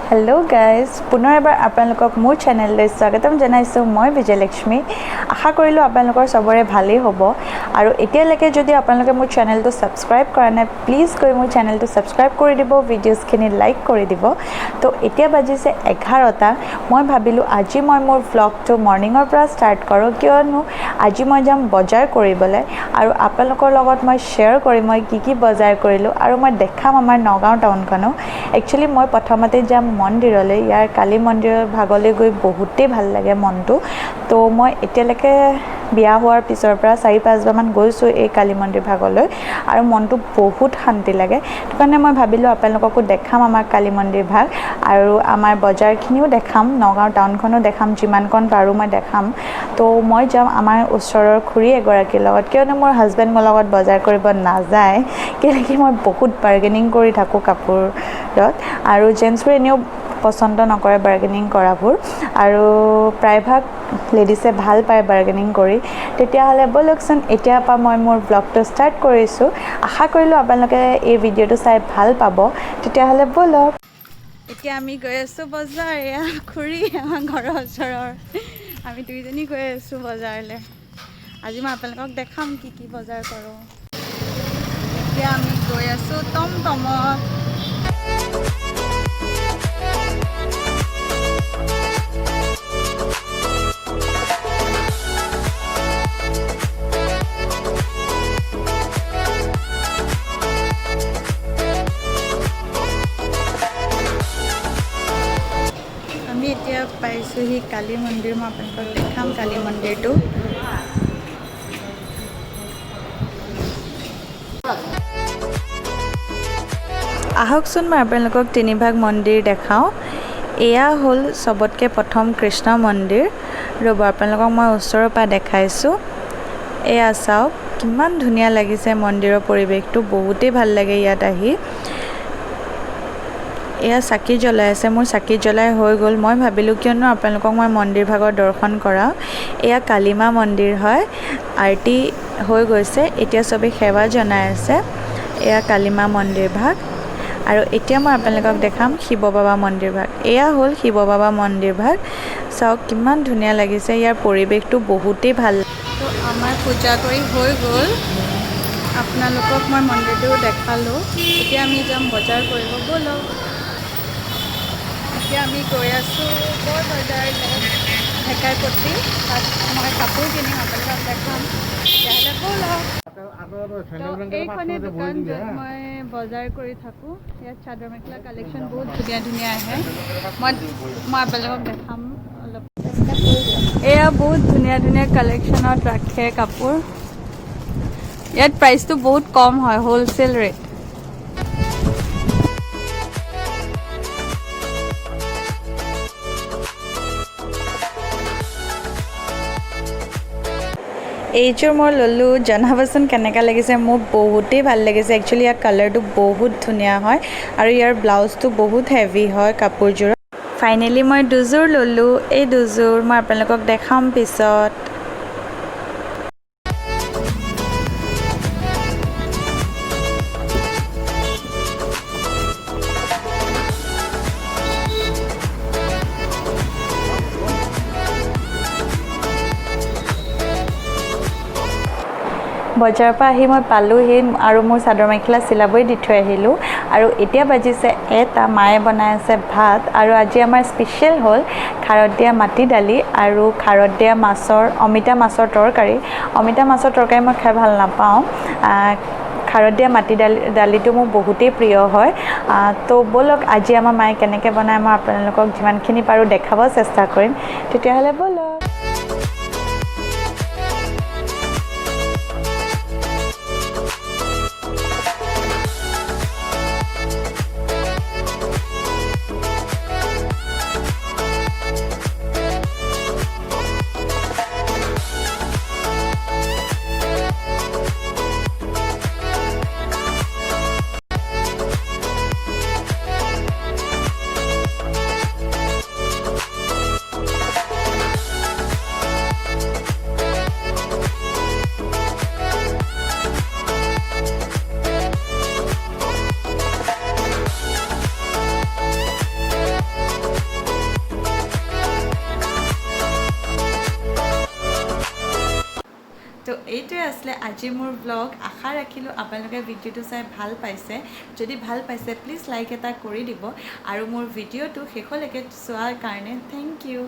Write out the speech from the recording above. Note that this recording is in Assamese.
হেল্ল' গাইজ, পুনৰ এবাৰ আপোনালোকক মোৰ চেনেললৈ স্বাগতম জনাইছোঁ। মই বিজয়লক্ষ্মী। আশা কৰিলোঁ আপোনালোকৰ চবৰে ভালেই হ'ব। আৰু এতিয়ালৈকে যদি আপোনালোকে মোৰ চেনেলটো ছাবস্ক্ৰাইব কৰা নাই, প্লিজ গৈ মোৰ চেনেলটো ছাবস্ক্ৰাইব কৰি দিব, ভিডিঅ'জখিনি লাইক কৰি দিব। তো এতিয়া বাজিছে 11টা। মই ভাবিলোঁ আজি মই মোৰ ভ্লগটো মৰ্ণিঙৰ পৰা ষ্টাৰ্ট কৰোঁ, কিয়নো আজি মই যাম বজাৰ কৰিবলৈ আৰু আপোনালোকৰ লগত মই শ্বেয়াৰ কৰিম মই কি কি বজাৰ কৰিলোঁ আৰু মই দেখাম আমাৰ নগাঁও টাউনখনো। একচুৱেলি মই প্ৰথমতে যাম মন্দিৰলৈ। ইয়াৰ কালী মন্দিৰৰ ভাগলৈ গৈ বহুতেই ভাল লাগে মনটো। তো মই এতিয়ালৈকে বিয়া হোৱাৰ পিছৰ পৰা 4-5বাৰমান গৈছোঁ এই কালী মন্দিৰ ভাগলৈ আৰু মনটো বহুত শান্তি লাগে। সেইটো কাৰণে মই ভাবিলোঁ আপোনালোককো দেখাম আমাৰ কালী মন্দিৰ ভাগ আৰু আমাৰ বজাৰখিনিও দেখাম, নগাঁও টাউনখনো দেখাম, যিমানকণ পাৰোঁ মই দেখাম। তো মই যাম আমাৰ ওচৰৰ খুৰী এগৰাকীৰ লগত, কিয়নো মোৰ হাজবেণ্ড মোৰ লগত বজাৰ কৰিব নাযায়, কেলেকি মই বহুত বাৰ্গেনিং কৰি থাকোঁ কাপোৰত আৰু জেণ্টছবোৰে এনেও পচন্দ নকৰে বাৰ্গেনিং কৰাবোৰ আৰু প্ৰায়ভাগ লেডিছে ভাল পায় বাৰ্গেনিং কৰি। তেতিয়াহ'লে ব'লকচোন, এতিয়াৰ পৰা মই মোৰ ব্লগটো ষ্টাৰ্ট কৰিছোঁ। আশা কৰিলোঁ আপোনালোকে এই ভিডিঅ'টো চাই ভাল পাব। তেতিয়াহ'লে ব'লক, এতিয়া আমি গৈ আছোঁ বজাৰ। এয়া খুৰী, আমাৰ ঘৰৰ ওচৰৰ, আমি দুইজনী গৈ আছোঁ বজাৰলৈ। আজি মই আপোনালোকক দেখাম কি কি বজাৰ কৰোঁ। এতিয়া আমি গৈ আছোঁ টমটমত। আমি এতিয়া পাইছোঁহি কালী মন্দিৰ। মই আপোনালোকক দেখাম কালী মন্দিৰটো। আহকচোন, মই আপোনালোকক তিনিভাগ মন্দিৰ দেখাওঁ। এয়া হ'ল চবতকৈ প্ৰথম কৃষ্ণ মন্দিৰ। ৰ'ব, আপোনালোকক মই ওচৰৰ পৰা দেখাইছোঁ। এয়া চাওক, কিমান ধুনীয়া লাগিছে মন্দিৰৰ পৰিৱেশটো, বহুতেই ভাল লাগে ইয়াত আহি। এয়া চাকি জ্বলাই আছে, মোৰ চাকি জ্বলাই হৈ গ'ল। মই ভাবিলোঁ কিয়নো আপোনালোকক মই মন্দিৰ ভাগৰ দৰ্শন কৰাওঁ। এয়া কালীমা মন্দিৰ হয়। আৰতি হৈ গৈছে, এতিয়া চবেই সেৱা জনাই আছে। এয়া কালীমা মন্দিৰ ভাগ। আৰু এতিয়া মই আপোনালোকক দেখাম শিৱ বাবা মন্দিৰ ভাগ। এয়া হ'ল শিৱ বাবা মন্দিৰ ভাগ। চাওক কিমান ধুনীয়া লাগিছে, ইয়াৰ পৰিৱেশটো বহুতেই ভাল। তো আমাৰ পূজা কৰি হৈ গ'ল, আপোনালোকক মই মন্দিৰটো দেখালোঁ। এতিয়া আমি যাম বজাৰ কৰিব, ব'লক। এতিয়া আমি গৈ আছোঁ বৰ বজাৰলৈ, ঢেকাইপট্টি। তাত মই কাপোৰ কিনিম, আপোনালোকক দেখাম। তেতিয়াহ'লে ব'লক। তো এইখনে দোকান য'ত মই বজাৰ কৰি থাকোঁ। ইয়াত চাদৰ মেখেলা কালেকশ্যন বহুত ধুনীয়া ধুনীয়া আহে। মই মই আপোনালোকক দেখাম অলপ। এয়া বহুত ধুনীয়া ধুনীয়া কালেকশ্যনত ৰাখে কাপোৰ। ইয়াত প্ৰাইচটো বহুত কম হয়, হ'লচেল ৰেট। এইযোৰ মই ল'লোঁ, জনাবচোন কেনেকুৱা লাগিছে। মোৰ বহুতেই ভাল লাগিছে। একচুৱেলি ইয়াৰ কালাৰটো বহুত ধুনীয়া হয় আৰু ইয়াৰ ব্লাউজটো বহুত হেভি হয় কাপোৰযোৰৰ। ফাইনেলি মই দুযোৰ ল'লোঁ। এই দুযোৰ মই আপোনালোকক দেখাম পিছত। বজাৰৰ পৰা আহি মই পালোঁহি আৰু মোৰ চাদৰ মেখেলা চিলাবই দি থৈ আহিলোঁ। আৰু এতিয়া বাজিছে 1টা। মায়ে বনাই আছে ভাত আৰু আজি আমাৰ স্পেচিয়েল হ'ল খাৰত দিয়া মাটি দালি আৰু খাৰত দিয়া মাছৰ অমিতা মাছৰ তৰকাৰী। অমিতা মাছৰ তৰকাৰী মই খাই ভাল নাপাওঁ। খাৰত দিয়া মাটি দালিটো মোৰ বহুতেই প্ৰিয় হয়। তো ব'লক, আজি আমাৰ মায়ে কেনেকৈ বনায় মই আপোনালোকক যিমানখিনি পাৰোঁ দেখাব চেষ্টা কৰিম। তেতিয়াহ'লে ব'লক। এইটোৱে আছিলে আজি মোৰ ব্লগ। আশা ৰাখিলোঁ আপোনালোকে ভিডিঅ'টো চাই ভাল পাইছে। যদি ভাল পাইছে, প্লিজ লাইক এটা কৰি দিব আৰু মোৰ ভিডিঅ'টো শেষলৈকে চোৱাৰ কাৰণে thank U.